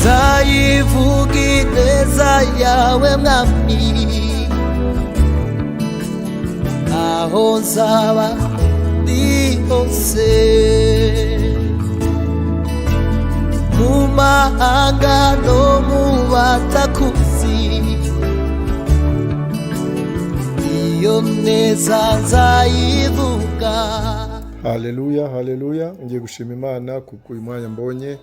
Nzayivuga ineza yawe Mwami, aho nzaba ndi hose, mu mahanga no mu batakuzi. Iyo neza nzayivuga. Haleluya, haleluya! Ngiye gushima Imana kuko uyu mwanya mbonye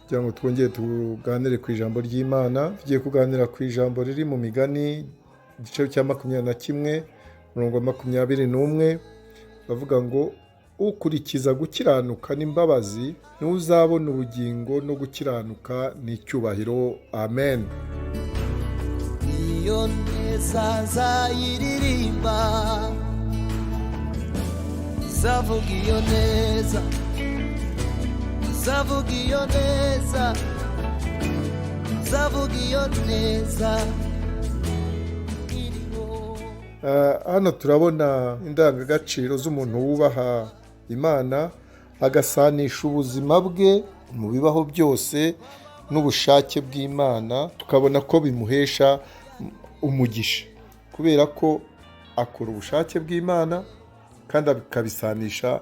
kugira ngo twongere tuganire ku ijambo ry'Imana. Tugiye kuganira ku ijambo riri mu Migani, igice cya 21, umurongo wa 21. Bavuga ngo: "Ukurikiza gukiranuka n'imbabazi niwe uzabona ubugingo no gukiranuka n'icyubahiro." Amen. Iyo neza nzayiririmba, nzavuga iyo neza, nzavuga iyo neza, nzavuga iyo neza iriho. Hano turabona indangagaciro z'umuntu wubaha Imana, agasanisha ubuzima bwe mu bibaho byose n'ubushake bw'Imana, tukabona ko bimuhesha umugisha kubera ko akora ubushake bw'Imana kandi akabisanisha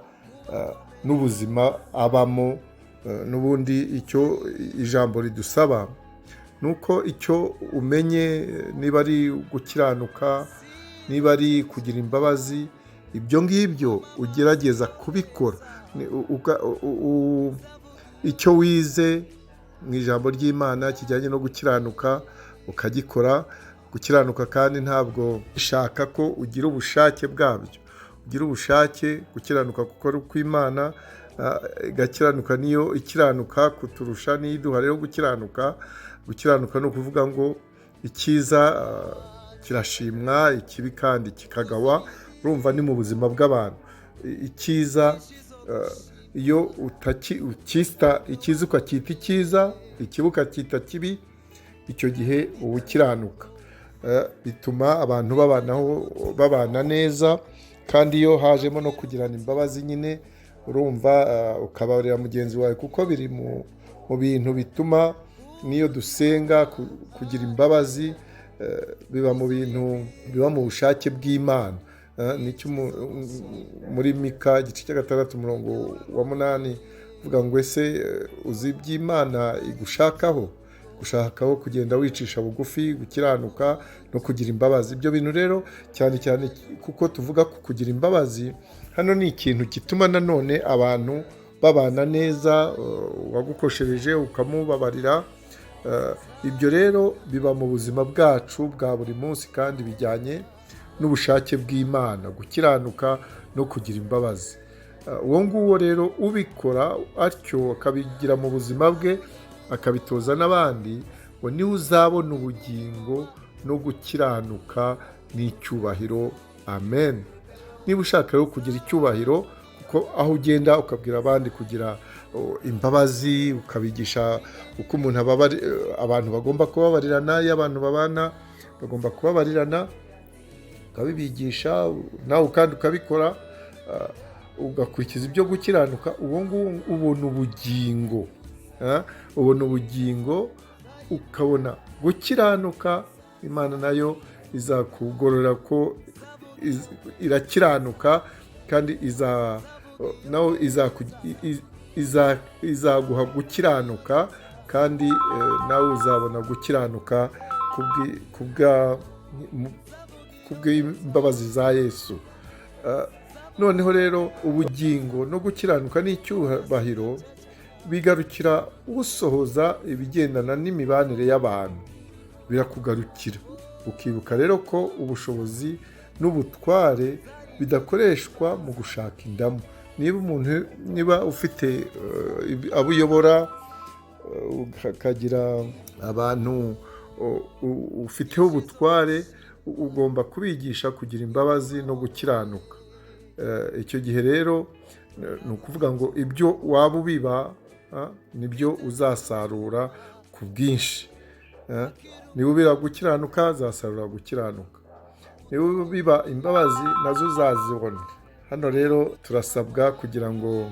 n'ubuzima abamo. N'ubundi icyo ijambo ridusaba ni uko icyo umenye, niba ari gukiranuka, niba ari kugira imbabazi, ibyo ngibyo ugerageza kubikora. Icyo wize mu ijambo ry'Imana kijyanye no gukiranuka ukagikora. Gukiranuka kandi ntabwo ishaka ko ugira ubushake bwabyo, ugira ubushake gukiranuka kuko ari ukw'Imana. Igakiranuka niyo ikiranuka kuturusha, niyo iduha rero gukiranuka. Gukiranuka ni ukuvuga ngo icyiza kirashimwa, ikibi kandi kikagawa. Urumva ni mu buzima bw'abantu, icyiza iyo ukita icyiza ukacyita icyiza, ikibi ukacyita kibi, icyo gihe uba ukiranuka. Bituma abantu babanaho, babana neza. Kandi iyo hajemo no kugirana imbabazi nyine, urumva ukabarira mugenzi wawe, kuko biri mu bintu bituma n'iyo dusenga kugira imbabazi, biba mu bintu biba mu bushake bw'Imana. Nicyo muri Mika igice cya 6 umurongo wa 8 uvuga ngo: "Ese uzi iby'Imana igushakaho?" Gushakaho kugenda wicisha bugufi, gukiranuka no kugira imbabazi. Ibyo bintu rero cyane cyane, kuko tuvuga ku kugira imbabazi hano, ni ikintu gituma nanone abantu babana neza, uwagukoshereje ukamubabarira. Ibyo rero biba mu buzima bwacu bwa buri munsi kandi bijyanye n'ubushake bw'Imana, gukiranuka no kugira imbabazi. Uwo nguwo rero ubikora atyo, akabigira mu buzima bwe, akabitoza n'abandi, ngo niwe uzabona ubugingo no gukiranuka n'icyubahiro. Amen. Niba ushaka rero kugira icyubahiro, kuko aho ugenda ukabwira abandi kugira imbabazi, ukabigisha uko umuntu abantu bagomba kubabarirana, iyo abantu babana bagomba kubabarirana, ukabibigisha nawe kandi ukabikora, ugakurikiza ibyo gukiranuka, uwo nguwo ubona ubugingo. Ubona ubugingo, ukabona gukiranuka. Imana nayo izakugorora ko irakiranuka, kandi iza nawe izaguha gukiranuka, kandi nawe uzabona gukiranuka kubw'imbabazi za Yesu. Noneho rero ubugingo no gukiranuka n'icyubahiro bigarukira usohoza ibigendana n'imibanire y'abantu, birakugarukira. Ukibuka rero ko ubushobozi n'ubutware bidakoreshwa mu gushaka indamu. Niba umuntu, niba ufite abo uyobora, ukagira abantu ufiteho ubutware, ugomba kubigisha kugira imbabazi no gukiranuka. Icyo gihe rero ni ukuvuga ngo ibyo waba ubiba nibyo uzasarura ku bwinshi. Niba ubiba gukiranuka, uzasarura gukiranuka. Niba ubiba imbabazi, nazo uzazibona. Hano rero turasabwa kugira ngo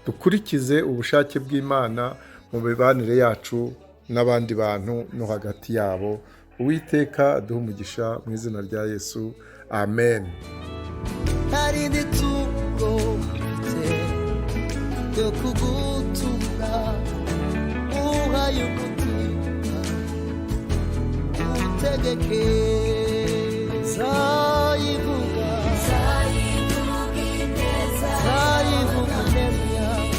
dukurikize ubushake bw'Imana mu mibanire yacu. n'abandi bantu no hagati yabo. Uwiteka aduhe umugisha mu izina rya Yesu, amen. Nta rindi tungo mfite ryo kugutura, uhaye umutima utegeke, nzayivuga, nzayivuga ineza yawe,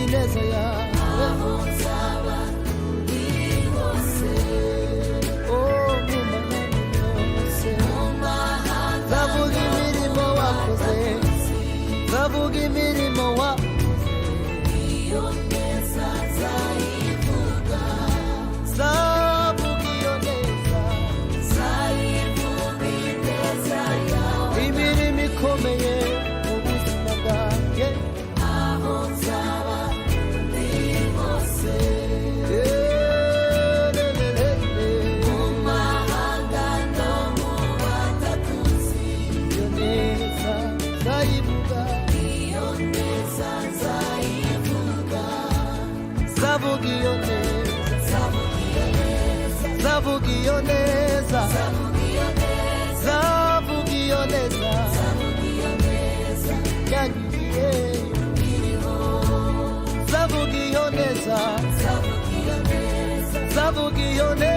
ineza yawe. Oh, mu mahanga yose nzavuga imirimo wakoze, nzavuga imirimo wakoze, nzavuga iyo neza, imirimo ikomeye mu buzima bwanjye. Iyo neza nzayivuga, nzavuga iyo neza, nzavuga iyo neza, nzavuga iyo neza yangiriye, nzavuga iyo neza, nzavuga iyo neza.